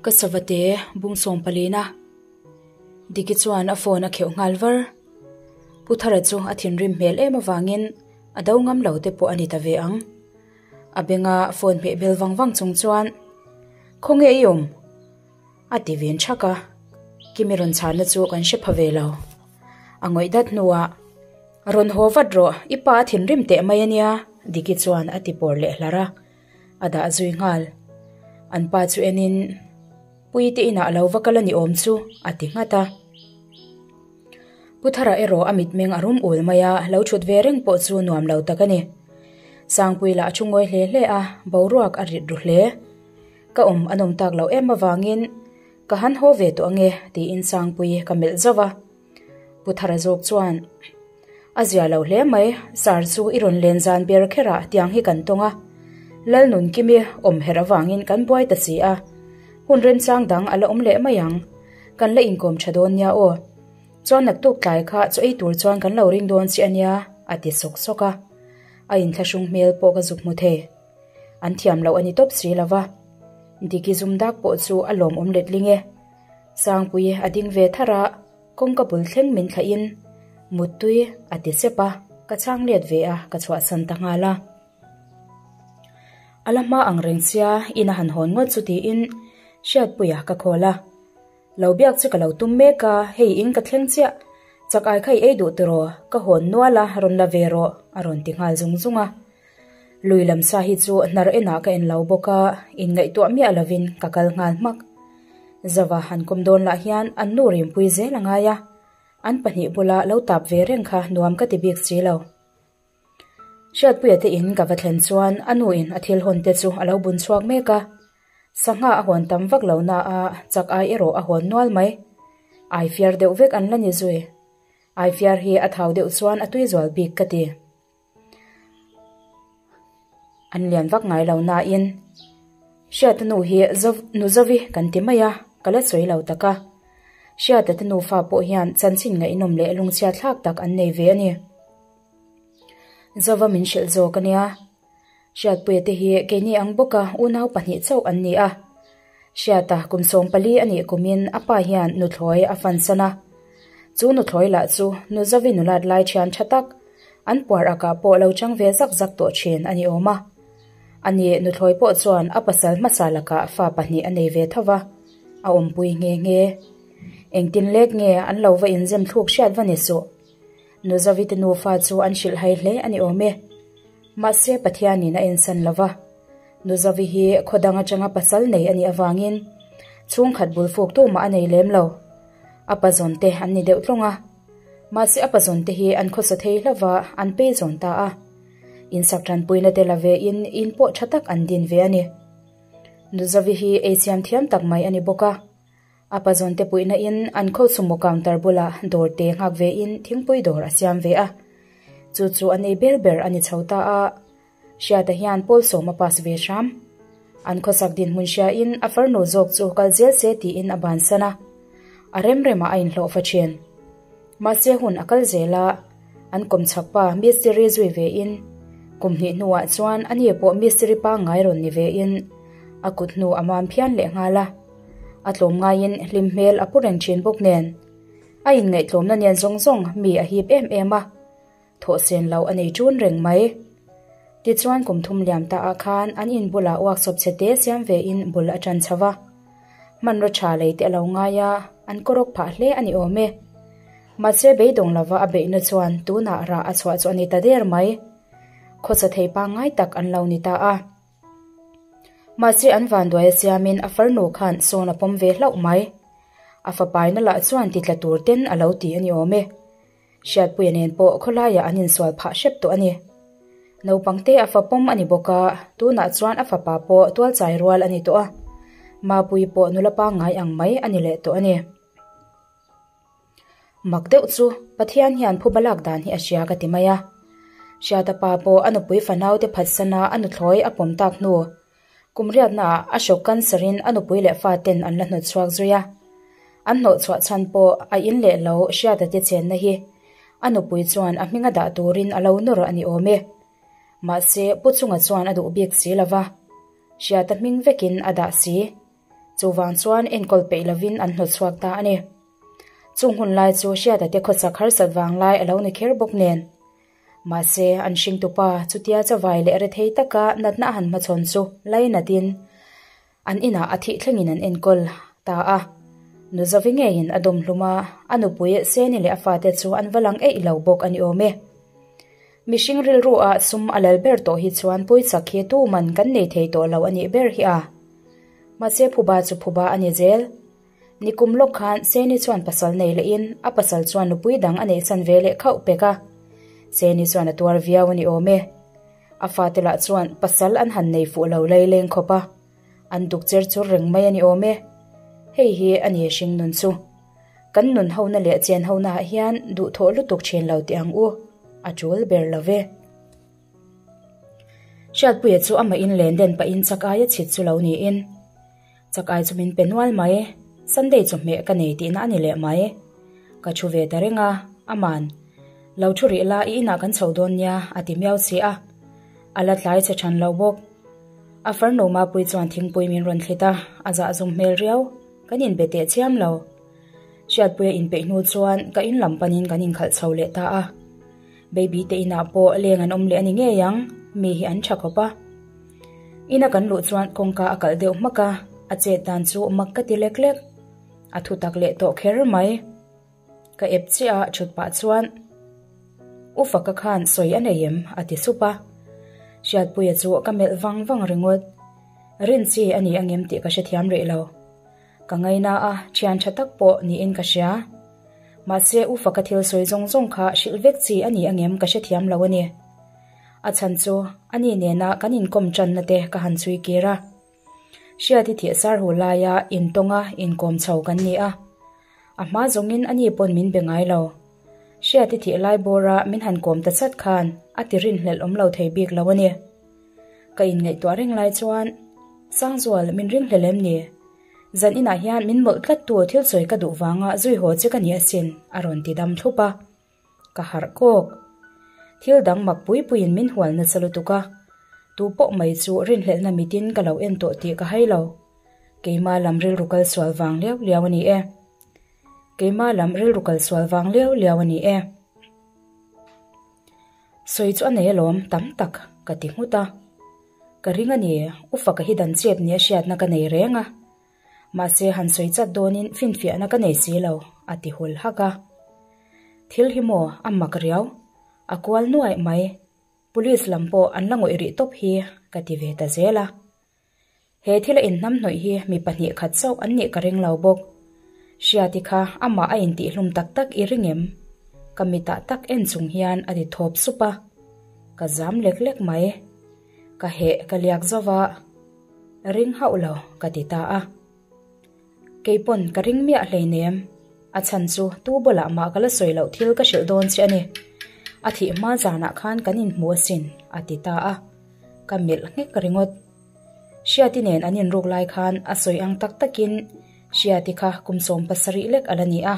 Ka savate bung sawm palina. Diki chuan a phone a kheuh nghal var. Pu Thara chu a thinrim hmel em avangin a do ngam lo te pawh a ni ta ve ang. A benga phone hmeh bel vang vang chung chuan, Khawnge i awm? A ti vin thak a, Kimi rawn chhanna chu kan hre pha ve lo. A ngawih dat hnuah, Rawn haw vat rawh, i pa a thinrim teh mai a nia, Diki chuan a ti pawr leh hlar a, a dah zui nghal. An pa chu enin, Puite inah a lo va kal a ni awm chu, a ti nghat a. Pu Thara erawh a mitmeng a rum ul mai a, lo thut ve reng pawh chu nuam lo tak a ni. Sangpui lah a thu ngawi hle hle a, boruak a rit ru hle. Ka awm a nawm tak loh em avangin ka han haw ve tawh ange tiin Sangpui ka melh zauh a. Pu Thara zawk chuan, A zia lo hle mai, sar chu i rawn len zan ber kher ah tiang hi kan tawng a. Lalnunkimi awm herh avangin kan buai ta si a, hun remchang dang a la awm leh mai ang. Kan la inkawm tha dawn nia aw. Chuan naktuk tlai kha chaw ei tur chuan kan lo ring dawn che a nia, a ti sawk sawk a. A inthlahrung hmel pawh ka zuk hmu thei. An thiam loh a ni tawp si lo va. Diki zum dak pawh chu a lawmawm letling e. Sangpui a ding ve thar a, kawngka bul thleng min thlahin Muttui a ti sep a, ka chhang let ve a, ka chhuahsan ta nghal a. A la hma ang reng sia, in a han hawn ngawt chu tiin Hriatpuia ka call a. Lo biak chu ka lo tum mek a, hei in ka thleng chiah, chak ai kha i ei duh tiraw, ka hawn nual a, rawn la ve rawh, a rawn ti nghal zung zung a. Lui lam sa hi chu hnar enah ka en lo bawk a, inngaihtuah miah lovin ka kal nghal hmak. Zava han kawm dawn lah hian an nu rimpui zel a ngai a, an pahnih bula lo tap ve reng kha nuam ka ti bik si lo. Hriatpuia te in ka va thlen chuan a nu in a thil hawn te chu a lo bun chhuak mek a, sangha a hawn tam vak lo na a, chak ai erawh a hawn nual mai. Ai fiar deuh vek an la ni zui. Ai fiar hi a thau deuh chuan a tui zual bik ka ti. An lian vak ngai lo nain Hriata nu hi nu Zovi kan ti mai a, ka la sawi lo tak a. Hriata te nufa pawh hian chanchin ngaihnawm leh lungchhia thlak tak an nei ve a ni. Zova min hrilh zawk a nia. Hriatpuia te hi keini ang bawka unau pahnih chauh an ni a. Hriata kum 14 a nih kumin a pa hian nuthlawi a fansan a. Chu nuthlawi lah chu nu Zovi nulat lai thian tha tak, an puar akah pawh lo chang ve zak zak tawh thin a ni awm a. Ani nuthlawi pawh chuan a pasal hmasa lakah fa pahnih a nei ve tho va, a awmpui nghe nghe. Engtin lek nge an lo va inzem thluk hriat va ni suh. Nu Zavite nufa chu an hrilh hai hle a ni awm e. Mahse Pathianin a ensan lo va. Nu Zavi hi khaw dang atanga pasal nei a nih avangin chhungkhat bul fuk tu mah a nei lem lo. A pazawn te an ni deuh tlawng a. Mahse a pazawn te hi an khawsa thei hlauh a, an pei zawn ta a. Insak tanpuina te la ve in in pawh tha tak an din ve a ni. Nu Zavi hi ei siam thiam tak mai a ni bawk a. A pazawn te puihna in an kho chhungmaw counter bulah dawr te nghak ve in thingpui dawr a siam ve a. Chu chu an ei ber ber a ni chho ta a, Hriata hian pawl sawm a pass ve hram. An khawsak dinhmun hria in a farnu zawk chu kal zel se tiin a bansan a. A rem remah a inhlawh fa thin. Mahse hun a kal zel a, an kawmchhak pa mistiri zui ve in kum hnih hnuah chuan ani pawh mistiri pangngai rawn ni ve in a kut hnu a mam phian leh nghal a. A tlawm ngaiin hlim hmel a pu reng thin bawk nen. A inngaihtlawmna nen zawng zawng mi a hip em em a, thawhsen lo a nei ṭun reng mai. Tichuan kum thum liam ta ah khan an in bulah workshop chhe te siam ve in bul a ṭan chho va. Hmanraw ṭha lei te a lo ngai a, an kawrawk phah hle a ni awm e. Mahse beidawng lova a beihna chuan tunah rah a chhuah chu a ni ta der mai. Khawsa thei pangngai tak an lo ni ta a. Mahse an vanduai a siamin a farnu khan sawn a pawm ve hlauh mai. A fapaina lah chuan ti tla tur ten a lo ti a ni awm e. Hriatpuia nen pawh khawlaiah an insual phah hrep tawh a ni. Naupang te a fa pawm a ni bawk a, tunah chuan a fapa pawh tualchai rual a ni tawh a. Mapuii pawh nula pangngai ang mai a ni leh tawh a ni. Mak deuh chu Pathian hian phuba lak dan hi a hria ka ti mai a. Hriata pa pawh a nupui fanaute phatsana a nuthlawi a pawm tak hnu. Kum riatnaah a hrawk cancer in a nupui leh faten an la hnawt chhuak zui a. An hnawh chhuah chhan pawh a in leh lo Hriata te chenna hi a nupui chuan a hminga dah turin a lo nawr a ni awm e. Mahse Pu Chunga chuan a duh bik si lova. Hriata hming vekin a dah si. Chuvang chuan enkawl peih lovin an hnawtchhuak ta a ni. Chung hun lai chu Hriata te khawsak harsat vang lai a lo ni kher bawk nen. Mahse, an hringtupa chutia chavai leh rethei taka natna a han hmachhawn chu lainatin an inah a thih thlengin an enkawl ta a. Nu Zovi ngeiin a dawm hlum a, a nupui Seni leh a fate chu an va lang eih lo bawk a ni awm e. Mihring rilru ah sum a lal ber tawh hi chuan puichak hi tu man kan nei thei tawh lo a nih ber hi a. Mahse phuba chu phuba a ni zel. Nikum lawk khan Seni chuan pasal nei leh in a pasal chuan nupui dang a neih san ve leh khauh pek a. Seni chuan a tuar viau a ni awm e. A fate lah chuan pasal an han nei fuh lo laileng khawp a. An duk cher chur reng mai a ni awm e. Hei hi a ni hring nun chu. Kan nun hona leh chen hona ah hian duhthawh lutuk thin lo teh ang u, a tul ber lo ve. Hriatpuia chu amah in len den pahin chak aia chhit chu lo niin. Chak ai chu min pe nual mai, Sunday chawhmeh ka nei tihna a ni leh mai. Ka thu ve ta reng a, aman, lo thu rih la i inah kan chho dawn nia a ti miau si a. A la tlai che than lo bawk. A farnu Mapui chuan thingpui min rawn thlit a, a zahzum hmel riau. Kan inbe teh chiam lo. Hriatpuia inpeih hnu chuan ka in lam panin kan inkhalh chho leh ta a. Baby te inah pawh leng an awm leh a ni ngei ang, mi hi an tha khawp a. Ina kan luh chuan kawngka a kalh deuh hmak a, a chet dan chu mak ka ti lek lek. A thutak leh tawh kher mai. Ka ep chiah a thut pah chuan U Faka khan sawi a nei em? a ti sup a. Hriatpuia chu ka melh vang vang ringawt. Rin chi a ni angem tih ka hrethiam rih lo. Ka ngaina a, thian tha tak pawh niin ka hria. Mahse U Faka thil sawi zawng zawng kha hrilh vek chi a ni angem ka hrethiam lo a ni. A chhan chu ani nena kan inkawm tanna te ka han chhui kir a. Hriati thih sar hu laia intawnga inkawm chho kan ni a. A hma zawngin ani pawn min be ngai lo. Hriati thih lai bawra min han kawm ta chat khan a ti rinhlelh awm lo thei bik lo a ni. Ka inngaihtuah reng lai chuan Sangzual min ringhlel em ni? Zan inah hian min mawlh tlat tu thil sawi ka duh vanga zui haw che ka ni asin a rawn ti dam thlup a. Ka harh kawk. Thil dang mak pui puiin min hual nasa lutuk a. Tu pawh mai chu rinhlelhna mitin ka lo en tawh tih ka hai lo. Keima lam rilru kal sual vang liau liau a ni e. Keima lam rilru kal sual vang liau liau a ni e. Sawi chu a nei alawm tam tak ka ti nghut a. Ka ring a ni, U Faka hi dan chep nia hriatna ka nei reng a. Mahse han sawi chat dawnin finfiahna ka nei si lo, a ti hul hak a. Thil hi maw a mak riau, a kual nuaih mai. Police lam pawh an la ngawih rih tawp hi ka ti ve ta zel a. He thila inhnamhnawih hi mi pahnih khat chauh an nih ka ring lo bawk. Hriati kha amah a intihhlum tak tak i ring em? Ka mitah tak en chung hian a ti thawp sup a. Ka zam lek lek mai. Ka heh ka liak zo va, ring hauh lo ka ti ta a. Keipawn ka ring miah hleinem. A chhan chu tu bulah mah ka la sawi loh thil ka hrilh dawn che a ni. A thih hma zanah khan kan inhmu asin, a ti ta a. Ka melh nghek ringawt. Hriati nen an inruk lai khan a sawi ang tak takin Hriati kha kum 70 lek a la ni a.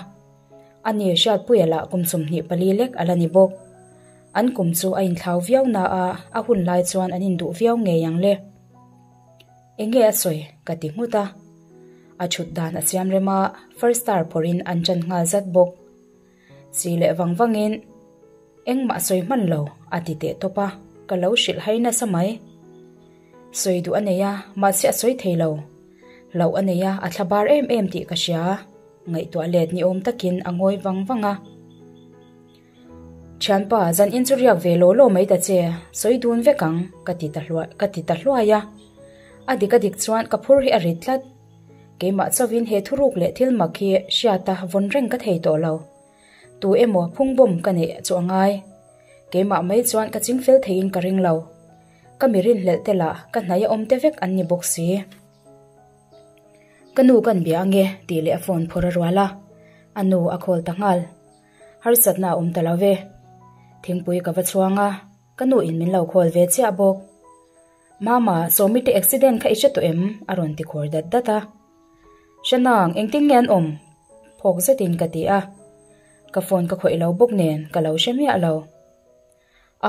Ani Hriatpuia lah kum 24 lek a la ni bawk. An kum chu a inthlau viau na a, a hun lai chuan an induh viau ngei ang le. Enge a sawi? ka ti nghut a. A thut dan a siam rem a, first star phawrhin an ṭan nghal zat bawk. Si leh vang vangin, Engmah sawi hman lo, a ti teh tawp a, ka lo hrilh hai nasa mai. Sawi duh a nei a, mahse a sawi thei lo. Hlauh a nei a, a thla bar em em tih ka hria. Ngaihtuah let ni awm takin a ngawi vang vang a. Thianpa, zan in chu riak ve law law mai ta che, sawi dun vek ang, ka ti ta hluai, ka ti ta hluai a. A dik a dik chuan ka phur hi a rit tlat. Keimah chauhin he thuruk leh thil mak hi hriata vawn reng ka thei tawh lo. Tu emaw phungbawm ka neih chu a ngai. Keimah mai chuan ka chingfel theiin ka ring lo. Ka mi rinhlelh te lah ka hnaih a awm te vek an ni bawk si. Ka nu kan bia ange tih leh a phone phawrh a rual a, a nu a call ta nghal. Harsatna a awm ta lo ve. Thingpui ka va chhuang a, ka nu in min lo call ve chiah bawk. Mama, Sawmi te accident kha i hre tawh em? a rawn ti khawr dat dat a. Hrenang, engtin nge an awm? Phawk zetin ka ti a. Ka phone ka khawih lo bawk nen ka lo hre miah lo.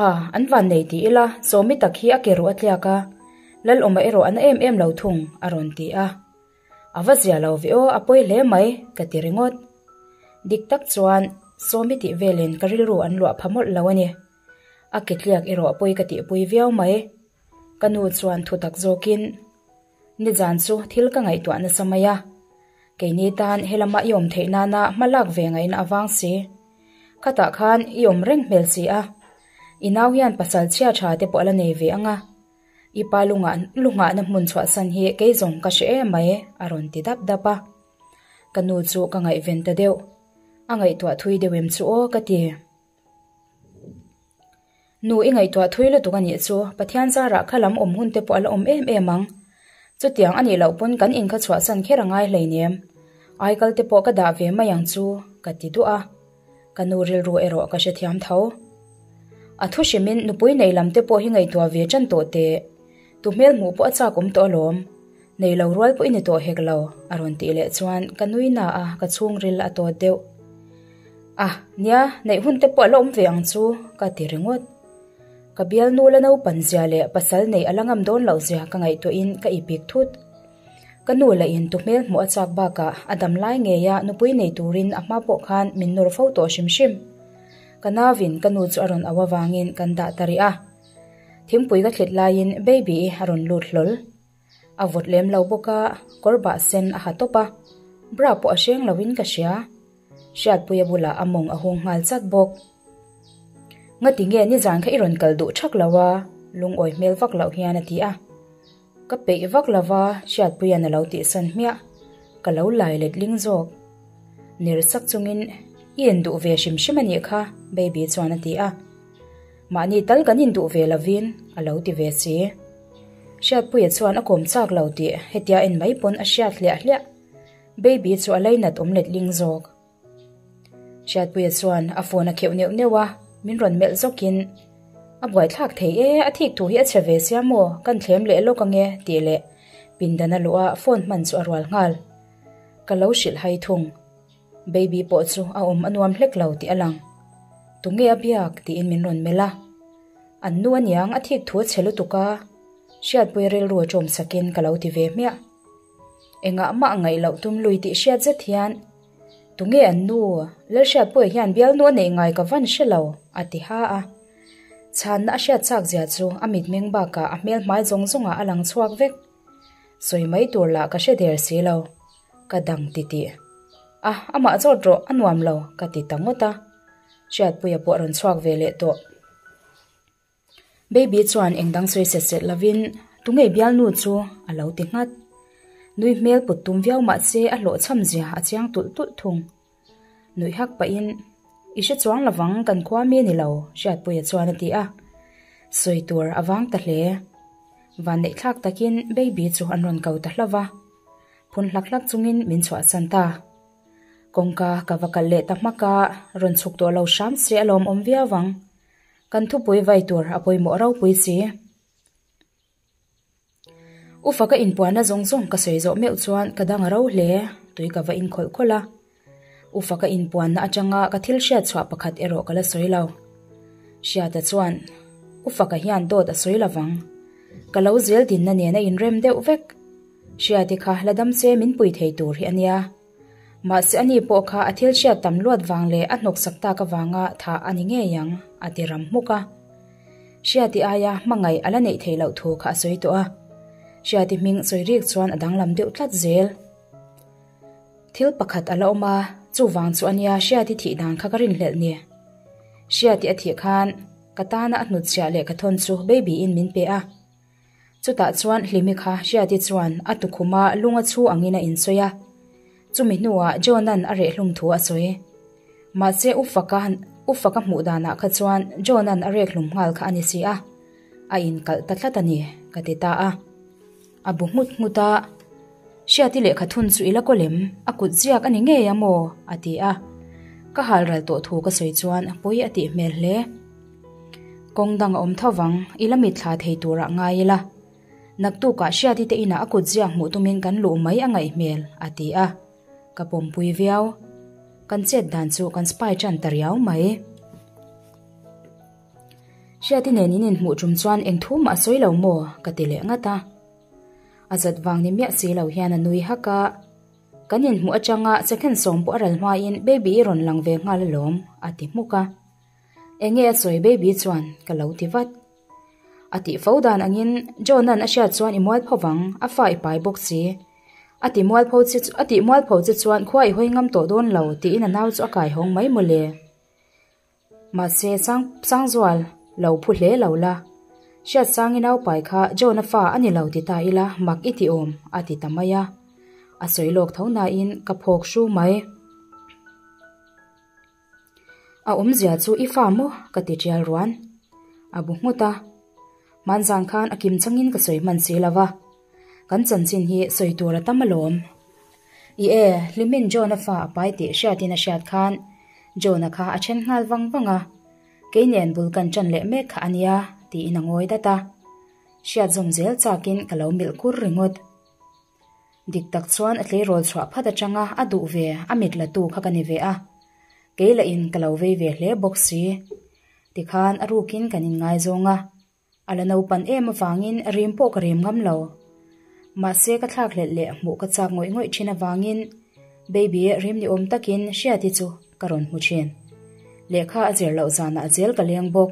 A, an van nei ti ila, Sawmi tak hi a ke ruh a tliak a, Lalawma erawh a na em em lo thung, a rawn ti a. A va zia lo ve aw, a pawi hle mai, ka ti ringawt. Dik tak chuan Sawmi tih velin ka rilru an luah pha mawlh lo a ni. A ke tliak erawh pawi ka tihpui viau mai. Ka nu chuan thu tak zawkin, Nizan chu thil ka ngaihtuah nasa mai a. Keini tan helama i awm theih nana hma lak ve ngaihna avang si. Khatah khan i awm reng hmel si a. I nau hian pasal chhia tha te pawh a la nei ve ang a. I pa lungah lunghahna hmun chhuahsan hi kei zawng ka hre em mai, a rawn ti dap dap a. Ka nu chu ka ngaihven ta deuh. A ngaihtuah thui deuh em chu aw ka ti. Nu i ngaihtuah thui lutuk a nih chu, Pathian zarah kha lam awm hun te pawh a la awm em em ang. Chutiang a nih loh pawn kan in kha chhuahsan kher a ngai hleinem. Aikal te pawh ka dah ve mai ang chu, ka ti duah a. Ka nu rilru erawh ka hrethiam tho. A thu hrimin nupui nei lam te pawh hi ngaihtuah ve tan tawh teh. Tu hmel hmuh pawh a chak awm tawh alawm. Nei lo rual pawh i ni tawh hek lo, a rawn tih leh chuan ka nui na a, ka chhungril a tawt deuh. A, nia, neih hun te pawh a la awm ve ang chu, ka ti ringawt. Ka bialnu la naupan zia leh pasal neih a la ngam dawn loh zia ka ngaihtuahin ka ipik thut. Ka nu lah in tu hmel hmuh a chak bakah a dam lai ngeia nupui nei turin a hma pawh khan min nawr fo tawh hrim hrim. Ka nauvin ka nu chu a rawn auh avangin kan dah ta rih a. Thingpui ka thlit laiin Baby-i a rawn lut hlawl. A vawt lem lo bawk a, kawr bah sen a ha tawp a, bra pawh a hreng loin ka hria. Hriatpuia bulah a mawng a hung nghal chat bawk. Ngati nge nizan kha i rawn kal duh thak lo a? Lungawi hmel vak loh hian a ti a. Ka peih vak lo va, Hriatpuia'n a lo tihsan hmiah. Ka lo lai let ling zawk. Ner sak chungin, I induh ve hrim hrim a nih kha, Baby chuan a ti a. Mahni tal kan induh ve lovin, a lo ti ve si. Hriatpuia chuan a kawm chak lo tih hetia en mai pawn a hriat hliah hliah. Baby chu a lainat awm let ling zawk. Hriatpuia chuan a phone a kheuh neuh neuh a, min rawn melh zawkin, A buaithlak thei e, a thik thu hi a chhe ve sia maw, kan thlem leh lawk ange, tih leh pindan a luh a phone hman chu a rual nghal. Ka lo hrilh hai thung. Baby pawh chu a awm a nuam hlek lo tih a lang. Tunge a biak? tiin min rawn melh a. An nu aniang a thik thu a chhe lutuk a, Hriatpuia rilru a ṭawm sakin ka lo ti ve hmiah. Engah mah ngaih loh tum lui tih hriat zet hian, Tunge an nu? Lalhriatpuia hian bialnu a neih ngai ka van hre lo, a ti ha a. Chhanna a hriat chak zia chu a mitmeng bakah a hmel hmai zawng zawngah a lang chhuak vek. Sawi mai tur lah ka hre der si lo. Ka dang titih. A, amah zawt rawh, a nuam lo, ka ti ta ngawt a. Hriatpuia pawh a rawn chhuak ve leh tawh. Baby chuan eng dang sawi set set lovin, Tunge bialnu chu? a lo ti nghat. Nui hmel put tum viau mah se a hlawhchham zia a chiang tulh tulh thung. Nuih hak pahin, I hre chuang lovang kan khua mi a ni lo, Hriatpuia chuan a ti a. Sawi tur a vang ta hle. Vanneih thlak takin Baby chu an rawn ko ta hlauh va. Phun hlak hlak chungin min chhuahsan ta. Kawngka ka va kalh leh ta hmak a, rawn chhuk tawh lo hram se a lawmawm viau ang. Kan thupui vai tur a pawimawh ropui si. Ufa ka inpuanna zawng zawng ka sawi zawh meuh chuan ka dang a ro hle, tui ka va inkhawlh khawlh a. Ufa ka inpuanna atanga ka thil hriat chhuah pakhat erawh ka la sawi lo. Hriata chuan, Ufa ka hian dawt a sawi lovang. Ka lo zel dinna nen a inrem deuh vek. Hriati kha la dam se min pui thei tur hi a nia. Mahse ani pawh kha a thil hriat tam luat vang leh a hnawksak tak avanga thah a ni ngei ang, a ti ram hmuk a. Hriati aia hmangaih a la neih theih loh thu kha a sawi tawh a. Hriati hming sawi rik chuan a danglam deuh tlat zel. Thil pakhat a la awm a, chuvang chu a nia Hriati thih dan kha ka rinhlelh ni. Hriati a thih khan ka tana a hnutchhiah leh ka thawn chu baby-in min pe a. Chutah chuan Hlimi kha Hriati chuan a tukhuma lung a chhu angin a insawi a. Chumi hnuah John-a'n a rehhlum thu a sawi. Mahse U Faka U Faka hmuh danah kha chuan John-a'n a rekhlum nghal kha a ni si a, a inkalh ta tlat a ni, ka ti ta a. A bu nghut nghut a, Hriati lehkha thun chu i la kaw lem, a kut ziak a ni ngei a maw? a ti a. Ka hal ral tawh thu ka sawi chuan pawi a tih hmel hle. Kawng dang a awm tho vang, i la mitthla thei turah ngai ila. Naktukah Hriati te inah a kut ziak hmuh tumin kan luh mai a ngaih hmel, a ti a. Ka pawmpui viau. Kan chet dan chu kan spy tan ta riau mai. Hriati nen in inhmuh tum chuan eng thu mah a sawi lo maw? ka ti leh ngat a. A zat vang ni miah si lo hian a nui hak a. Kan inhmuh atanga second sawm pawh a ral hmain Baby i rawn lang ve nghal alawm, a ti hmuk a. Enge a sawi Baby chuan ka lo ti vat. A tih fo dan angin John-a'n a hriat chuan i mualpho vang, a fa i pai bawk si. A ti mualpho che a tih mualpho che chuan khua i hawi ngam tawh dawn lo tiin a nau chu a kai hawng mai mawle. Mahse Sang Sangzual lo phu hle lo la. Hriat Sangi naupai kha John-a fa a ni lo ti ta ila mak i ti awm a ti ta mai a. A sawi lawk tho nain ka phawk hru mai. A awmzia chu i fa maw? ka ti tial ruan. A bu nghut a. Hmanzan khan a kim changin ka sawi hman si lo va. Kan chanchin hi sawi tur a tam alawm. I e, Hlimin John-a fa a pai tih hriatin a hriat khan John-a kha a then nghal vang vang a. Kei nen bul kan ṭan leh mek kha a nia, tiin a ngawi dat a. Hriat zawm zel chakin ka lo milh kur ringawt. Dik tak chuan a tleirawl chhuah phat atanga a duh ve a mit la tu kha ka ni ve a, kei lah in ka lo vei ve hle bawk si. Tikhan a rukin kan inngaizawng a, a la naupan em avangin rim pawh ka rim ngam lo. Mahse ka thlak hlelh leh hmuh ka chak ngawih ngawih thin avangin Baby rim ni awm takin Hriati chu ka rawn hmu thin. Lehkha a zir loh zanah zel ka leng bawk.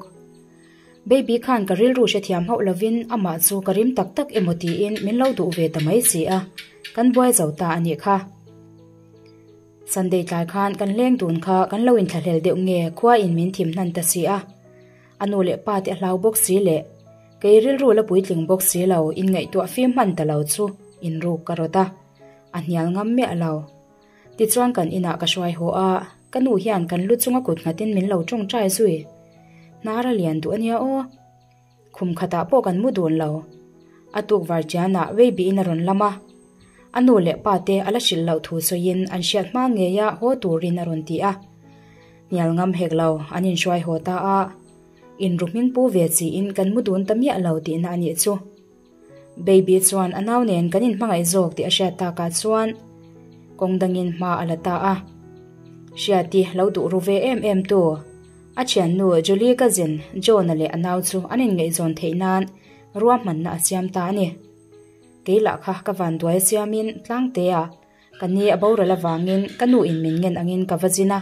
Baby khan ka rilru hrethiam hauh lovin amah chu ka rim tak tak emaw tiin min lo duh ve ta mai si a, kan buai zo ta a nih kha. Sunday tlai khan kan leng dun kha kan lo inthlahlel deuh nge khua in min thim hnan ta si a, a nu leh pa te a hlau bawk si leh kei rilru la puitling bawk si lo inngaihtuah fim hman ta lo chu inruk ka rawt a, a hnial ngam miah lo. Tichuan kan inah ka hruai haw a, ka nu hian kan lu chunga kut nghatin min lo tawngtai zui. Hnar a lian duh a nia aw. Khum khatah pawh kan mu dun lo. A tuk vartianah Weibiin a rawn lam a. A nu leh pa te a la hrilh loh thu sawiin an hriat hma ngeia haw turin a rawn ti a. Hnial ngam hek lo, an inhruai haw ta a. Inru hming pu ve chiin kan mu dun ta miah lo tihna a nih chu. Baby chuan a nau nen kan inhmangaih zawk tih a hriat takah chuan kawng dangin hma a la ta a. Hriati lo duh ru ve em em tu. A thiannu Julie cousin John-a leh a nau chu an inngaihzawn theih nan ruahmanna a siam ta a ni. Kei lah kha ka vanduai siamin Tlangtea ka ni a boral avangin ka nu in min ngen angin ka va zin a.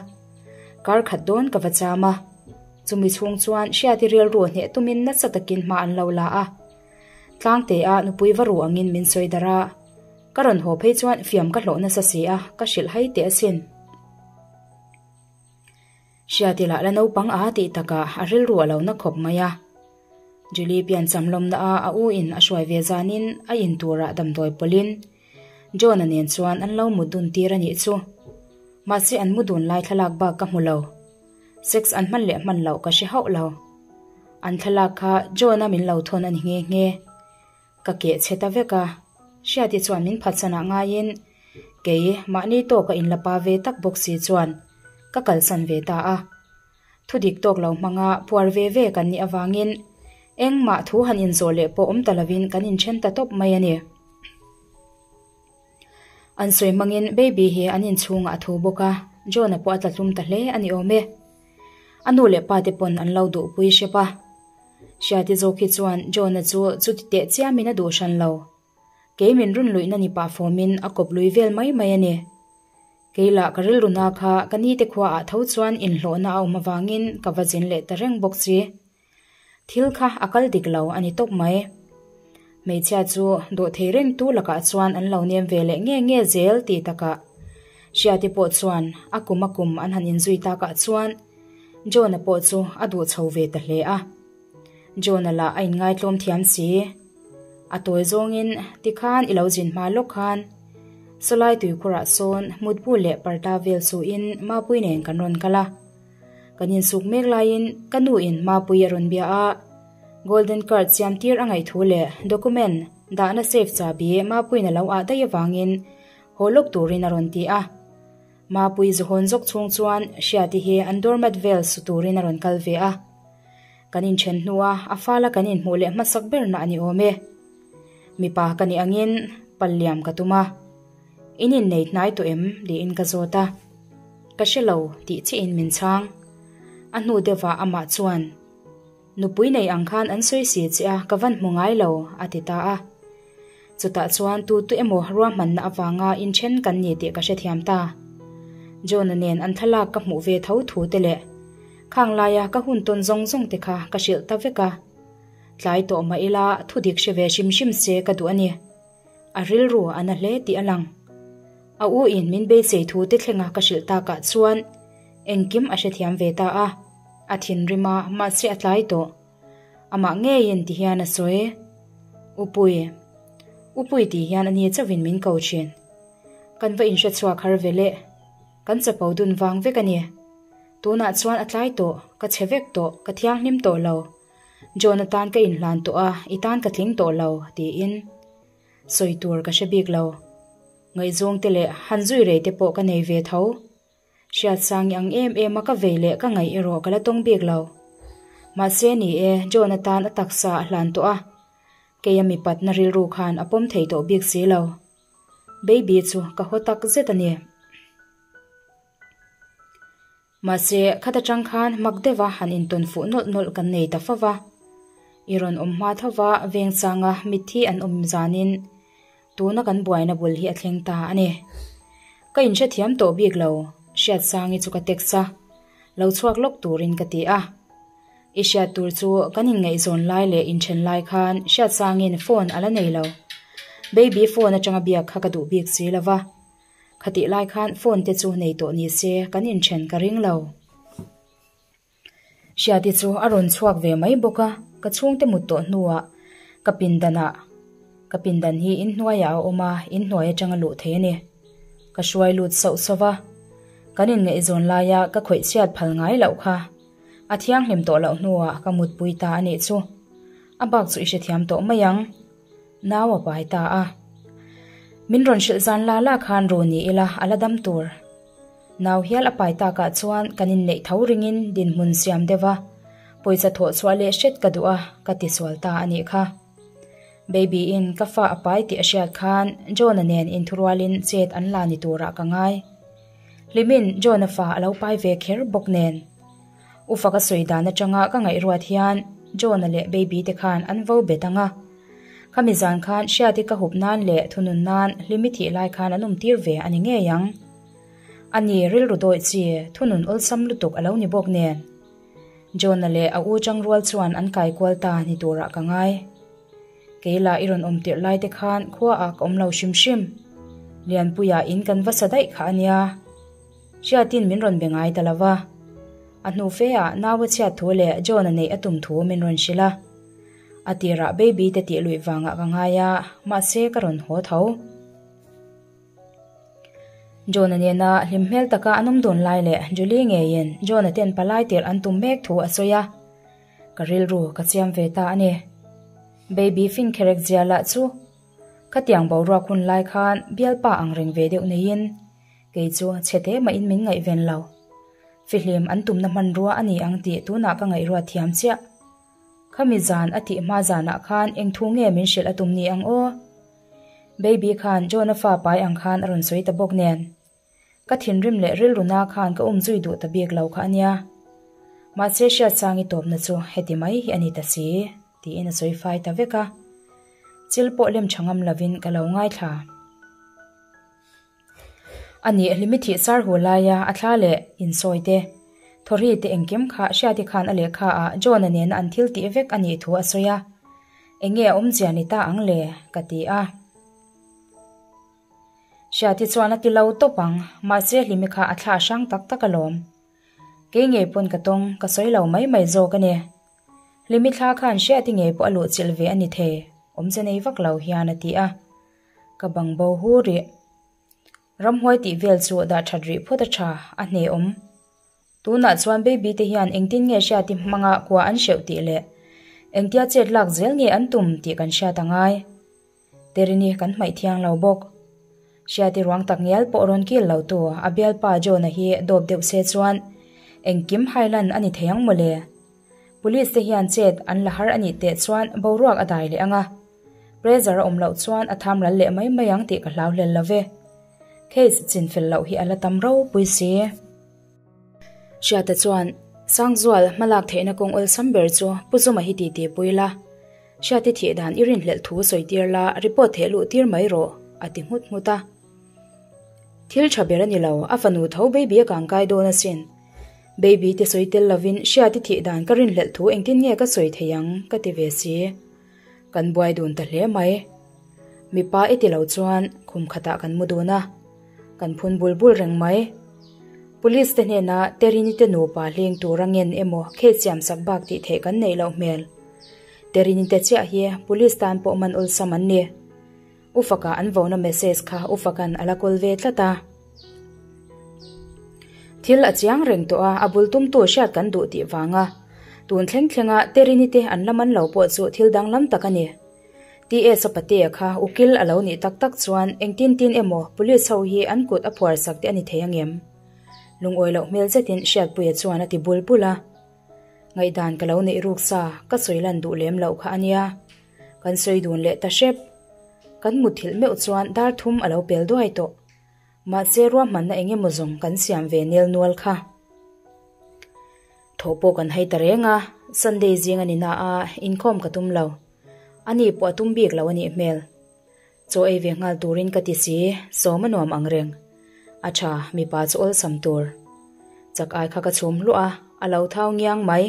Kar khat dawn ka va cham a. Chumi chhung chuan Hriati rilru hneh tumin nasa takin hma an lo la a. Tlangtea nupui va ru angin min sawi darh a, ka rawn haw phei chuan fiam ka hlawh nasa si a, ka hrilh hai teh asin. Hriati lah la naupang a tih takah a rilru a lo na khawp mai a. Julie piancham lawmna a a u in a hruai ve zanin a in turah damdawi pawlhin John-a nen chuan an lo mut dun tir a nih chu. Mahse an mu dun lai thlalak bak ka hmu lo. Sex an hman leh hman loh ka hre hauh lo. An thlalak kha John-a min lo thawn a ni nghe nghe. Ka keh chhe ta vek a, Hriati chuan min phatsanah ngaiin kei mahni tawka inla pa ve tak bawk si chuan ka kalsan ve ta a. Thu dik tawk lo hmanga puar ve ve kan nih avangin engmah thu han inzawh leh pawh awm ta lovin kan inthen ta tawp mai a ni. An sawi hmangin Baby hi an inchhungah a thu bawk a, John-a pawh a tla tlum ta hle a ni awm e. A nu leh pa te pawn an lo duhpui hrep a. Hriati zawk hi chuan John-a chu chuti teh chiamin a duh hran lo. Kei min run luihna ni pah fawmin a kawp lui vel mai mai a ni. Kei lah ka rilru na kha ka nite khuaah tho chuan inhlawhna a awm avangin ka va zin leh ta reng bawk si. Thil kha a kal dik lo a ni tawp mai. Hmeichhia chu dawhthei reng tu lakah chuan an lo nem ve leh nge nge zel tih takah Hriati pawh chuan a kum a kum an han inzui takah chuan John-a pawh chu a duh chho ve ta hle a. John-a lah a inngaitlawm thiam si. A tawi zawngin tikhan i lo zin hma lawk khan sawlai tuikhurah sawn mutbu leh parda vel suhin Mapui nen kan rawn kal a. Kan insuk mek laiin ka nu in Mapui a rawn bia a, Golden card siam tir a ngaih thu leh document dahna safe chahbi Mapuiin a lo ah daih avangin haw lawk turin a rawn ti a. Mapui zuhawn zawk chhung chuan Hriati hi an doormat vel su turin a rawn kal ve a. Kan inthen hnua a fala kan inhmuh leh hmasak berna a ni awm e. Mipa ka nih angin palliam ka tum a. In innei hnai tawh em? tiin ka zawt a. Ka hre lo tih chiahin min chhang. A hnu deuhah amah chuan, Nupui nei ang khan an sawi si che a, ka van hmu ngai lo, a ti ta a. Chutah chuan tu tu emaw ruahmanna avanga inthen kan ni tih ka hrethiam ta. John-a nen an thlalak ka hmuh ve tho thu te leh khang laia ka hun tawn zawng zawng te kha ka hrilh ta vek a. Tlai tawh mah ila thudik hre ve hrim hrim se ka duh a ni. A rilru a na hle tih a lang. A u in min beisei thu te thlenga ka hrilh takah chuan engkim a hrethiam ve ta a. A thinrim a, mahse a tlai tawh. Amah ngeiin ti hian a sawi. Upui. Upui tih hian a ni chauhin min ko thin. Kan va inhre chhuak har ve le. Kan chapo dun vang vek a ni. Tunah chuan a tlai tawh, ka chhe vek tawh, ka thianghlim tawh lo. John atan ka inhlan tawh a, i tan ka tling tawh lo, tiin sawi tur ka hre bik lo. Ngaihzawng te leh han zui rei te pawh ka nei ve tho. Hriatsangi ang em em a ka vei leh ka ngaih erawh ka la tawng bik lo. Mahse ni e, John atan a taksa a hlan tawh a, kei a mipatna rilru khan a pawm thei tawh bik si lo. Baby chu ka haw tak zet a ni. Mahse, khat atang khan mak deuha han intawn fuh nawlh nawlh kan nei ta fo va. I rawn awm hma tho va, Vengsanga mitthi an awm zanin tuna kan buaina bul hi a thleng ta a ni. Ka inhrethiam tawh bik lo, Hriatsangi chu ka text a, lo chhuak lawk turin ka ti a. I hriat tur chu kan inngaihzawn lai leh inthen lai khan Hriatsangi'n phone a la nei lo. Baby phone atanga biak kha ka duh bik si lo va. Khatih lai khan phone te chu nei tawh ni se kan inthen ka ring lo. Hriati chu a rawn chhuak ve mai bawk a, ka chhungte mut tawh hnuah ka pindanah, ka pindan hi inhnuaiah a awm a, inhnuai atanga luh thei a ni. Ka hruai lut sauh sauh va, kan inngaihzawn laia ka khawih chhiat phal ngai loh kha a thianghlim tawh loh hnuah ka mutpui ta a nih chu. A bak chu i hrethiam tawh mai ang. Nau a pai ta a. Min rawn hrilh zan la la khan ru ni ila a la dam tur. Nau hial a pai takah chuan kan inneih tho ringin dinhmun siam deuh a, pawisa thawh chhuah leh hret ka duh a, ka ti sual ta a nih kha. Baby in ka fa a pai tih a hriat khan John-a nen inthurualin chet an la ni turah ka ngai. Hlimin John-a fa a lo pai ve kher bawk nen. U faka sawi dan atanga ka ngaihruat hian John-a leh Baby te khan an vo bet ang a. Khami zan khan Hriati ka hup nan leh thunun nan Hlimi thih lai khan an awmtir ve a ni ngei ang. A ni rilru dawih chi thunun awlsam lutuk a lo ni bawk nen. John-a leh a u changrual chuan an kai kual ta ni turah ka ngai. Kei lah i rawn awm tirh lai te khan khua ah ka awm lo hrim hrim. Lianpuia in kan va sa daih kha a nia. Hriatin min rawn be ngai ta lo va. A hnu fe ah nau a chhiat thu leh John a neih a tum thu min rawn hrilh a. A tirah baby te tih luih vangah ka ngai a, mahse ka rawn haw tho. John-a nena hlim hmel taka an awm dawn lai leh Julie ngeiin John-a ten palai tirh an tum mek thu a sawi a. Ka rilru ka chiam ve ta a ni. Baby fin kherek zia lah chu khatiang boruak hun lai khan bialpa ang reng ve deuh neiin kei chu chhe te mahin min ngaihven lo. Fihlim an tumna hmanrua a ni ang tih tunah ka ngaihruat thiam chiah. Khami zan a tih hma zanah khan eng thu nge min hrilh a tum ni ang aw? Baby khan John-a fa pai ang khan a rawn sawi ta bawk nen. Ka thinrim leh rilruna khan ka um zui duh ta bik lo kha a nia. Mahse Hriatsangi tawpna chu heti mai hi a ni ta si, tiin a sawi fai ta vek a. Chil pawh lem tha ngam lovin ka lo ngaithla. A nih hlimi thih sar hu laia a thla leh insawi te, thawri te engkim kha Hriati khan a lehkha ah John-a nena an thil tih vek a nih thu a sawi a. Enge a awmzia ni ta ang le? ka ti a. Hriati chuan a ti lo tawp ang, mahse hlimi kha a thla hrang tak tak alawm. Kei ngei pawn ka tawng, ka sawi lo mai mai zawk a ni. Hlimi thla khan Hriati ngei pawh a luhchilh ve a ni thei, awmze nei vak lo hian a ti a. Ka bang bo hu rih. Ramhuai tih vel chu dah that rih phawt a tha, a hne awm. Tunah chuan baby te hian engtin nge Hriati hmanga kua an hreuh tih leh engtia chet lak zel nge an tum tih kan hriat a ngai. Terini kan hmaih thiang lo bawk. Hriati ruang tak ngial pawh rawn kil lo tu a bialpa John-a hi dawp deuh se chuan engkim hailan a ni thei ang mawle. Police te hian chet an la har a nih teh chuan boruak a dai leh ang a. Pressure a awm loh chuan a tham ral leh mai mai ang tih ka hlau hlel lo ve. Case chinfel loh hi a la tam ropui si. Hriata chuan, Sangzual, hmalak theihna kawng awlsam ber chu Pu Zuma hi titi pui la. Hriati thih dan i rinhlelh thu sawi tir la, report theh luh tir mai rawh, a ti nghut nghut a. Thil tha ber a ni lo, a fanu tho baby a kangkai dawn asin. Baby te sawi tel lovin Hriati thih dan ka rinhlelh thu engtin nge ka sawi thei ang, ka ti ve si. Kan buai dun ta hle mai. Mipa i ti lo chuan khum khatah kan mu dun a, kan phun bul bul reng mai. Police te hnena Terini te nupa hling tura ngen emaw case siam sak bak tih theih kan neih loh hmel. Terini te chiah hi police tan pawh man awlsam an ni. U Faka an vona message kha U Fakan a la kawl ve tlat a. Thil a chiang reng tawh a, a bul tumtu hriat kan duh tih vanga tun thleng thlenga Terini te an la man lo pawh chu thil danglam tak a ni. TS a patea kha ukil a lo nih tak tak chuan engtin tin emaw police ho hi an kut a phuar sak te a ni thei angem? Lungawi loh hmel zetin Hriatpuia chuan a ti bul bul a. Ngaihdan ka lo neih ruk sa, ka sawi lan duh lem loh kha a nia. Kan sawi dun leh ta hrep. Kan mutthilh meuh chuan dar thum a lo pel duai tawh. Mahse ruahmanna eng emaw zawng kan siam ve nel nual kha. Thawh pawh kan hai ta reng a, Sunday zing a ni na a, inkhawm ka tum lo. Ani pawh a tum bik lo a nih hmel. Chaw ei ve nghal turin ka ti si, sawm a nuam ang reng. A tha, mipa chu awlsam tur. Chak ai kha ka chhum hluah a, a lo thau ngiang mai.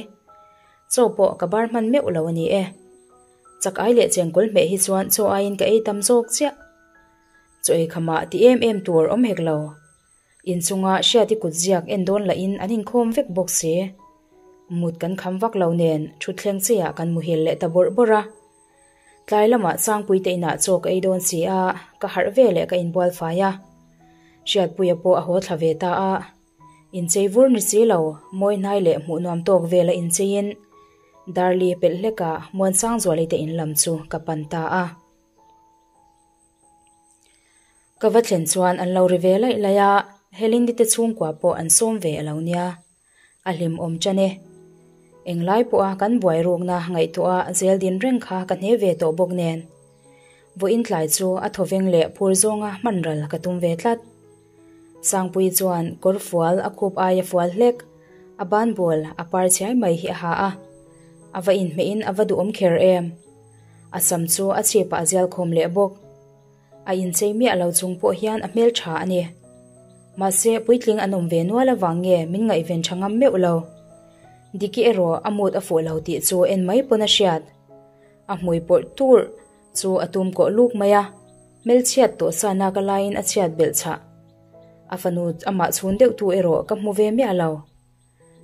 Chaw pawh ka bar hman meuh lo a ni e. Chak ai leh chengkawl hmeh hi chuan chaw aiin ka ei tam zawk chiah. Chaw ei khamah ti em em tur awm hek lo. Inchunga Hriati kut ziak en dawn lahin an inkhawm vek bawk si. Mut kan kham vak lo nen thutthleng chiah kan muhil leh ta bawrh bawrh a. Tlai lamah Sangpuite inah chaw ka ei dawn si a, ka harh ve leh ka inbual fai a. Hriatpuia pawh a haw thla ve ta a. Inchei vur ni si lo, mawi hnai leh hmuh nuam tawk vela incheiin Darli pelh hlekah Muansangzualite in lam chu ka pan ta a. Ka va thlen chuan an lo ri ve laih laih a, Helindi te chhungkua pawh an sawm ve a lo nia. A hlim awm ṭan e. Englai pawha kan buai rukna ngaihtuah a zel din reng kha ka hne ve tawh bawk nen. Vawiin tlai chu a thawveng leh phur zawnga hman ral ka tum ve tlat. Sangpui chuan kawr fual a khup aia fual hlek, a banball a par chhiai mai hi a ha a. A va inhmehin a va duhawm kher em. A sam chu a chhipah a zial khawm leh bawk. A inchei miah lo chung pawh hian a hmel tha a ni. Mahse, puitling an awm ve nual avang nge min ngaihven tha ngam meuh lo. Diki erawh a mood a fuh lo tih chu en mai pawn a hriat. A hmui pawrh tur chu a tum kawh luk mai a, hmelchhiat tawh sa nak a laiin a chhiat belh chhah. A fanu amah chhun deuh tu erawh ka hmu ve miah lo.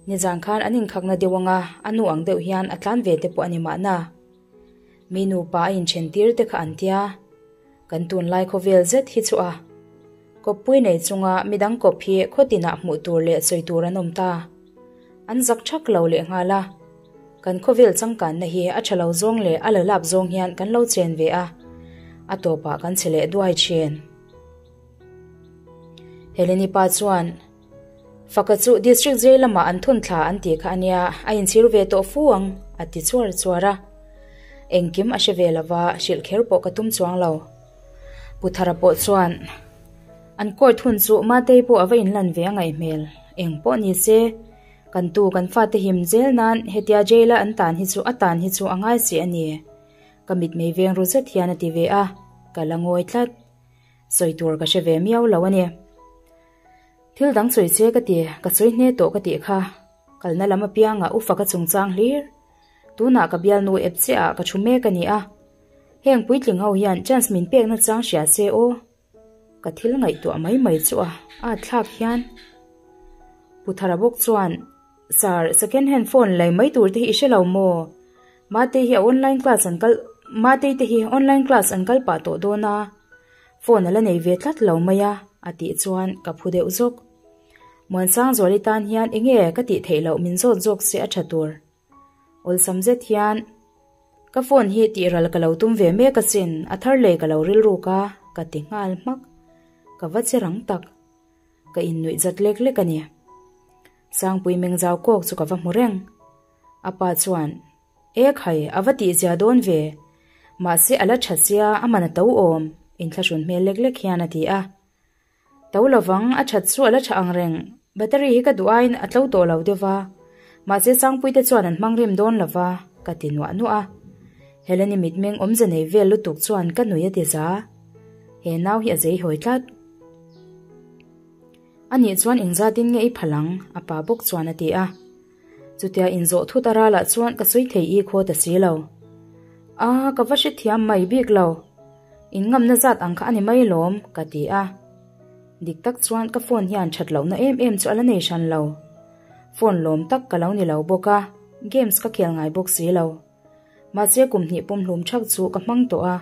Nizan khan an inkhakna deuh anga a nu ang deuh hian a tlan ve te pawh a ni mahna. Mi nupa a inthen tir te kha an tia. Kan tunlai khawvel zet hi chu a. Kawppui nei chunga midang kawp hi khaw tinah hmuh tur leh sawi tur an awm ta. An zak thak lo leh nghal a. Kan khawvel changkanna hi a tha lo zawng leh a la lap zawng hian kan lo chen ve a. A tawpah kan che leh duai thin. Heleni pa chuan. Faka chu District Jail lamah an thun thla an tih kha a nia, a inchhir ve tawh fu ang, a ti chuar chuar a. Engkim a hre ve lova, hrilh kher pawh ka tum chuang lo. Pu Thara pawh chuan, An court hun chu Matei pawh a va inlan ve a ngaih hmel, eng pawh ni se, kan tu kan fate him zel nan hetia jail-a an tan hi chu a tan hi chu a ngai si a ni, ka mitmei veng ru zet hian a ti ve a, ka la ngawi tlat. Sawi tur ka hre ve miau lo a ni. Thil dang sawi che ka ti, ka sawi hne tawh ka tih kha. Kalna lam apiangah u faka chungchang hlir. Tunah ka bialnu ep chiah ah ka thu mek a ni a. Heng puitling ho hian chance min pekna chang hria se aw. Ka thil ngaihtuah mai mai chu a at thlak hian. Pu Thara bawk chuan, Sir, second hand phone lei mai tur te hi i hre lo maw? Matei hi a online class an kal Matei te hi online class an kal pah tawh dawn a. Phone a la nei ve tlat lo mai a, a tih chuan ka phu deuh zawk. Muansangzuali tan hian enge ka tih theih loh min zawt zawk se a tha tur. Awlsam zet hian ka phone hi tih ral ka lo tum ve mek asin, a thar lei ka lo rilruk a, ka ti nghal hmak. Ka va che rang tak. Ka innuih zat lek lek a ni. Sangpui mengzau kawk chu ka va hmu reng. A pa chuan E khai, a va tihzia dawn ve. Mahse a la tha sia, a man a to awm, inthlahrun hmel lek lek hian a ti a. To lovang, a that chu a la tha ang reng. Battery hi ka duh aiin a tlo tawh lo deuh va. Mahse Sangpuite chuan an hmang rim dawn lo va, ka ti nuah nuah a. Heleni mitmeng awmze nei vel lutuk chuan ka nui a ti za. He nau hi a zei hawi tlat. A nih chuan engzatin nge i phal ang? A pa bawk chuan a ti a. Chutia inzawh thut a ralah chuan ka sawi thei i khaw ta si lo. A, ka va hrethiam mai bik lo. In ngamna zat ang kha a ni mai lawm, ka ti a. Dik tak chuan ka phone hian that lohna em em chu a la nei hran lo. Phone lawm tak ka lo ni lo bawk a, games ka khel ngai bawk si lo. Mahse kum hnih pumhlum thak chu ka hmang tawh a.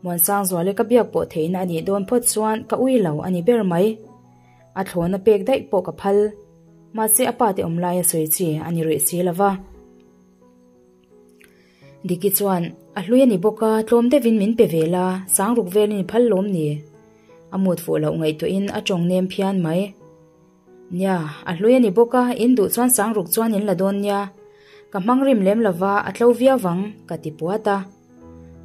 Muansangzuala ka biak pawh theihna a nih dawn phawt chuan ka ui lo a ni ber mai. A thlawna pek daih pawh ka phal. Mahse a pa te awm laia sawi chi a ni rih si lo va. Diki chuan, A hlui a ni bawk a, tlawm deuhin min pe ve la, sang ruk velin i phal lawm ni? A mut fuh loh ngaihtuahin a tawng nem phian mai. Nia, a hlui a ni bawk a, in duh chuan sang ruk chuan in la dawn nia. Ka hmang rim lem lova, a tlo viau vang, ka ti puat a.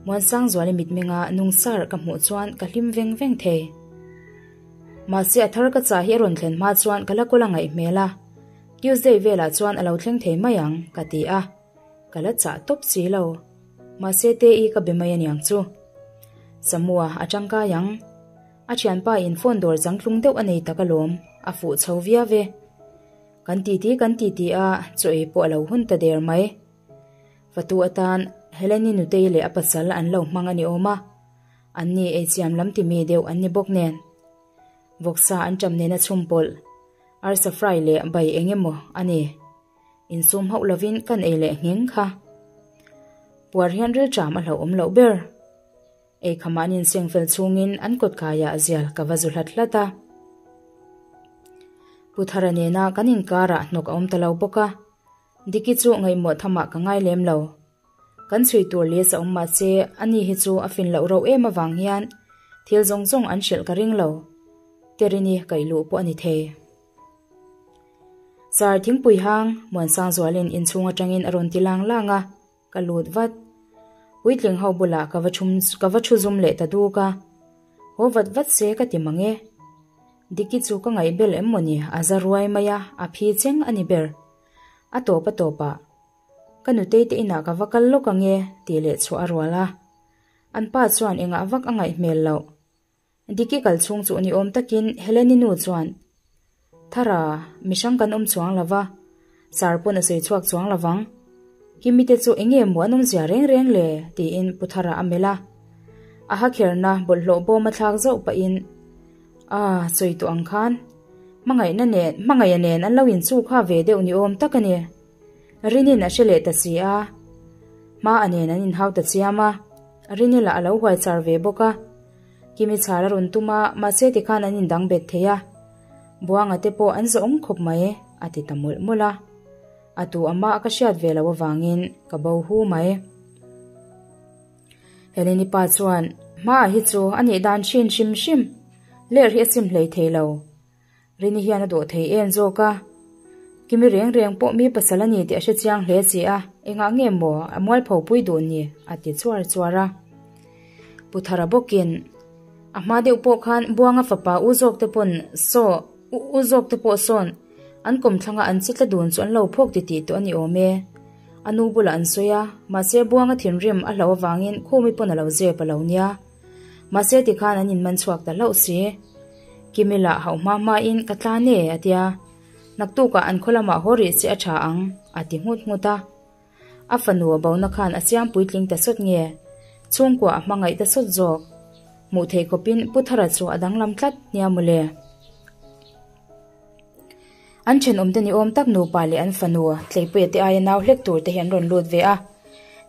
Muansangzuali mitmenga nung sar ka hmuh chuan ka hlim veng veng thei. Mahse a thar ka chah hi a rawn thlen hma chuan ka la kawl a ngaih hmel a, Tuesday velah chuan a lo thleng thei mai ang, ka ti a. Ka la chah tawp si lo. Mahse Te-i ka be mai aniang chu. Samua a tangkai ang. A thianpa in phone dawr changtlung deuh a nei tak alawm, a fuh chho viau e. Kan titi kan titi a, chaw ei pawh a lo hun ta der mai. Fatu atan Heleni nutei leh a pasal an lo hmang a ni awm a, an ni eichiam lam ti mi deuh an ni bawk nen. Vawksa an ṭam nena chhum pawlh, arsa fry leh bai eng emaw a ni. Insum hauh lovin kan ei leh ngheng kha. Puar hian rilṭam a hlauhawm loh ber. Ei khamah an inseng fel chhungin an kawt kaiah zial ka va zu hlat hlat a. Pu Thara nena kan inkarah hnawk a awm ta lo bawk a, Diki chu ngaihmawh thamah ka ngai lem lo. Kan chhui tur list a awm mahse ani hi chu a fin loh rauh em avang hian thil zawng zawng an hrilh ka ring lo. Terini kaih luh pawh a ni thei. Sir thingpui hang Muansangzualin inchhung atangin a rawn ti lang lang a. Ka lut vat. Puitling ho bulah ka va thum ka va thu zum leh ta duk a. Haw vat vat se ka ti mang e. Diki chu ka ngaih bel em mawni a za ruai mai a, a phi cheng a ni ber. A tawp a tawp ah. Ka nutei te inah ka va kal lawk ang e tih leh chhuah a rual a. An pa chuan engah vak a ngaih hmel loh. Diki kal chhung chu ni awm takin Heleni nu chuan, Thara, mi hrang kan awm chuang lo va, Sir pawn a sawi chhuak chuang lo vang. Kimi te chu eng nge maw an awmzia reng reng le? tiin Pu Thara a melh a. A ha kherna bawlhhlawh bawm a thlak zauh pahin, Ah, sawi tawh ang khan. Hmangaihna nen, hmangaih a nen an lo inchuk ha ve deuh ni awm tak a ni. Rinin a hre leh ta si a. Hma a nen an inhau ta chiam a. Rini lah a lo huai char ve bawk a. Kimi chhar a rawn tum a, mahse tikhan an indang bet thei a. Buanga te pawh an zawh awm khawp mai, a ti ta mawlh mawlh a. A tu amah ka hriat ve loh avangin ka bo hu mai. Heleni pa chuan, Hmaah hi chu a nih dan hrin hrim hrim, ler hi a sim hlei thei lo. Rini hian a dawh thei en zawk a, Kimi reng reng pawh mi pasal a ni tih a hre chiang hle si a, engah nge maw a mualpho pui duh ni? a ti chuar chuar a. Pu Thara bawkin, A hma deuh pawh khan Buanga fapa u zawk te pawn saw, u zawk te pawh sawn an kawmthlanga an chi tla dun chu an lo phawk titih tawh a ni awm e. A nu bulah an sawi a, mahse Buanga thinrim a hlauh avangin Khumi pawn a lo zep a lo nia. Mahse tikhan an inman chhuak ta hlauh si. Kimi lah hauh hma hmain ka tlan e a tia. Naktukah an khaw lamah haw rih che a tha ang a ti nghut nghut a. A fanu a bona khan a siam puitling ta sawt nge? Chhungkua a hmangaih ta sawt zawk. Hmuh theih khawpin Pu Thara chu a danglam tlat nia mawle. An thenawmte ni awm tak nupa leh an fanu Tleipuia te aia nau hlek tur te hi an rawn lut ve a,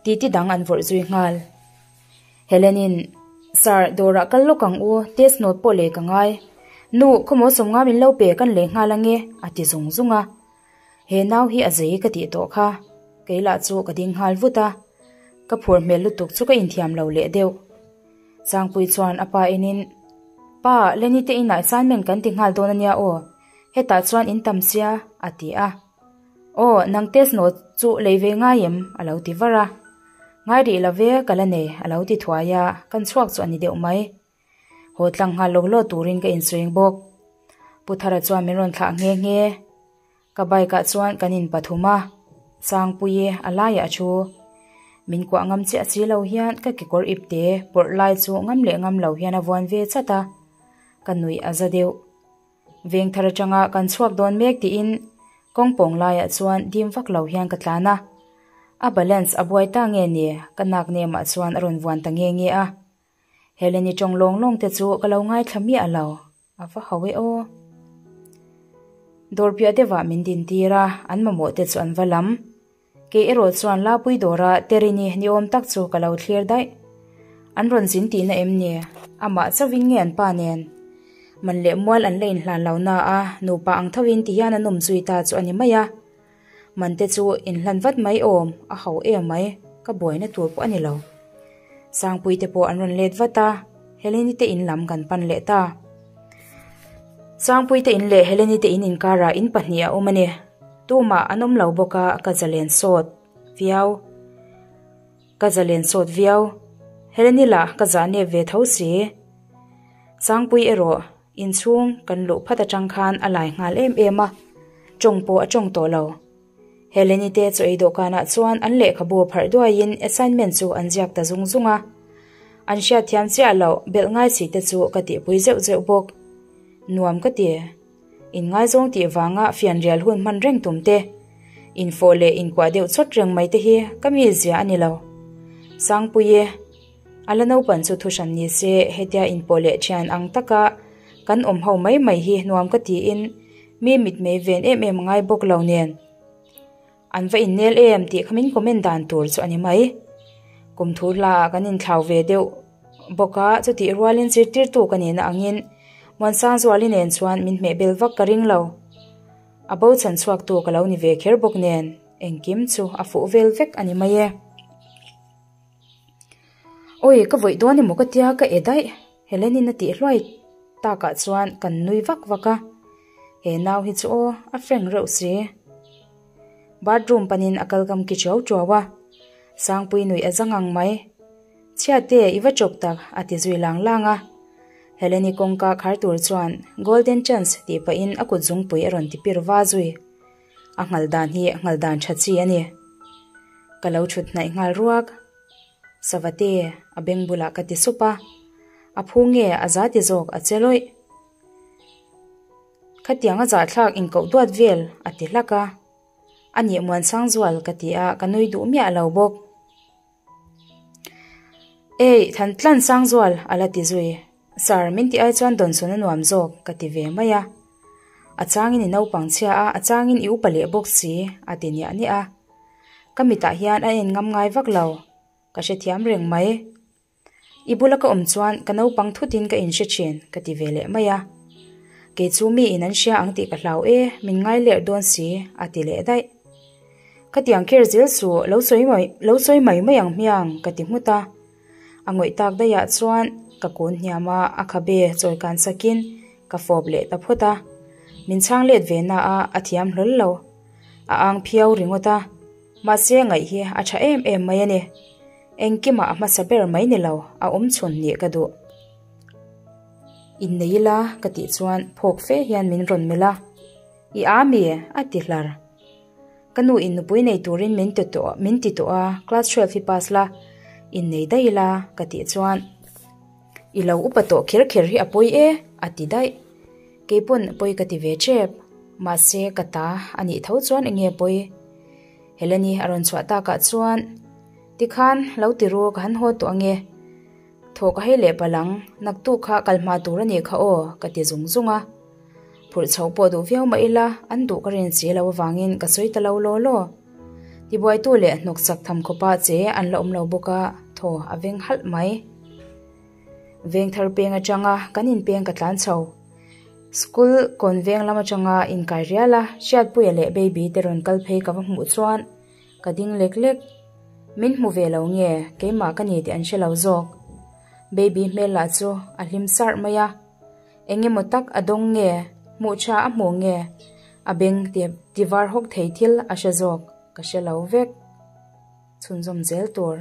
titi dang an vawrh zui nghal. Helen-in, Sir, dawrah kal lawk ang u, test note pawh lei ka ngai. Nu, khawmaw sawmnga min lo pe kan lei nghal ange, a ti zung zung a. He nau hi a zei ka tih tawh kha. Kei lah chu ka ding nghal vut a. Ka phur hmel lutuk chu ka inthiam lo leh deuh. Sangpui chuan a pa enin, Pa, Lenny te inah assignment kan ti nghal dawn ania aw, hetah chuan in tam sia, a ti a. Aw, nang test note chu lei ve ngai em? a lo ti var a. Ngai rih lo ve ka la nei a lo ti thuai a, kan chhuak chu a ni deuh mai. Haw tlang nghal lawk lawk turin ka insuing bawk. Pu Thara chuan min rawn thlah nghe nghe. Ka bike ah chuan kan in pathum a, Sangpuii a laiah a thu. Min kuah ngam chiah si lo hian ka kekawr ipte pawrh lai chu ngam leh ngam lo hian a vuan ve chat a, ka nuih a za deuh. Veng thar atanga kan chhuak dawn mek tiin kawng pawng laiah chuan dim vak lo hian ka tlan a. A balance a buai ta nge ni ka nak nemah chuan a rawn vuan ta nge nge a. Heleni tawng lawng lawng te chu ka lo ngaithla miah lo, a va ho e aw. Dawr piah deuhah min din tir a, an mamawh te chu an va lam. Kei erawh chuan Lapui dawra Terini ni awm tak chu ka lo thlir daih. An rawn zin tihna em ni? Amah chauhin nge an pa nen? Man leh mual an la inhlan lo na a, nupa ang thovin tihian an awm zui ta chu a ni mai a. Man te chu inhlan vat mai awm, a ho em mai, ka buaina tur pawh a ni lo. Sangpui te pawh an rawn let vat a, Heleni te in lam kan pan leh ta. Sangpui te in leh Heleni te in inkarah in pahnih a awm a ni. Tumah an awm lo bawk a, ka zalen sawt viau. Ka zalen sawt viau. Heleni lah ka zah nep ve tho si. Sangpui erawh inchhung kan luh phat atang khan a lai nghal em em a, tawng pawh a tawng tawh lo. Heleni te chaw ei dawhkanah chuan an lehkhabu pharh duaiin assignment chu an ziak ta zung zung a. An hriatthiam chiah loh belh ngai si te chu ka tihpui zeuh zeuh bawk. Nuam ka ti. Inngaizawng tih vanga fianrial hun hman reng tum te, infawh leh inkuah deuh chawt reng mai te hi ka mizia a ni lo. Sangpuii, A la naupan chu thuhran ni se, hetia inpawh leh thian ang taka kan awm ho mai mai hi nuam ka tiin mi mitmei ven em em a ngai bawk lo nen. An va innel em tih kha min comment dan tur chu a ni mai. Kum thu hlaah kan inthlau ve deuh bawk a, chutih rualin zirtirtu ka nihna angin Muansangzuali nen chuan min hmehbel vak ka ring lo. A bo chhan chhuaktu ka lo ni ve kher bawk nen engkim chu a fuh vel vek a ni mai e. Awi ka vawih dawn emaw ka tia ka e daih Helen-in a tih hluai takah chuan kan nui vak vak a, he nau hi chu aw a frank reuh si. Bathroom panin a kal kam ki chiau chiau a, Sangpui nuih a za ngang mai. Chhiate i va chawk tak a ti zui lang lang a. Helen-i kawngka khar tur chuan Golden chance tih pahin a kut zungpui a rawn ti pir va zui. A nghal dan hi nghal dan tha chi a ni. Ka lo thut hnaih nghal ruak. Savate, a beng bulah ka ti sup a. A phu nge a za ti zawk a che lawih. Khatiang a zahthlak inkoh duat vel a ti hlak a. A nih Muansangzual ka ti a, ka nui duh miah lo bawk. Ei, Thantlan Sangzual a la ti zui. Sir, min tih ai chuan dawnsawn a nuam zawk ka ti ve mai a. A changin i naupang chhia a, a changin i upa leh bawk si a ti niah niah a. Ka mitah hian a en ngam ngai vak lo, ka hrethiam reng mai. I bula ka awm chuan ka naupang thutin ka inhre thin ka ti ve leh mai a. Kei chu mi in an hria ang tih ka hlau e, min ngai lerh dawn si a ti leh daih. Khatiang kher zel chu lo sawi mai lo sawi mai mai ang hmiang ka ti nghut a. A ngawih tak daihah chuan ka kun hniam a, a khabe chawi kan sakin ka fawp leh ta phawt a. Min chhang let ve na a, a thiam hlawl lo. A ang phiau ringawt a, mahse ngaih hi a tha em em mai a ni. Engkimah a hmasa ber mai ni lo, a awm chhun nih ka duh. Innei ila ka tih chuan phawk fe hian min rawn melh a, I a mi? a ti hlar. Ka nu in nupui nei turin min ti tawh min ti tawh a, class twelve hi pass la, innei daih ila ka tih chuan I lo upa tawh kher kher hi a pawi e a ti daih. Keipawn pawi ka ti ve tep, mahse ka ta a nih tho chuan enge pawi? Heleni a rawn chhuah takah chuan tikhan lo ti ru ka han haw tawh ange, thaw ka hei leh palh ang, naktuk kha kal hma tur a nih kha aw ka ti zung zung a. Phurh chhoh pawh duh viau mah ila an duh ka rin si lo avangin ka sawi ta lo law law. Tibuaitu leh hnawksak tham khawpa che an la awm lo bawk a, thaw a veng halh mai. Veng thar peng atanga kan inpeng ka tlan chho. School kawn veng lam atanga inkai rial a, Hriatpuia leh Baby te rawn kal phei ka va hmuh chuan ka ding lek lek. Min hmu ve lo nge keimah ka ni tih an hre lo zawk. Baby hmel lah chu a hlim sarh mai a, eng emaw tak a dawng nge, hmuh tha a hmuh nge, a beng ti var hawk thei thil a hre zawk ka hre lo vek. Chhunzawm zel tur.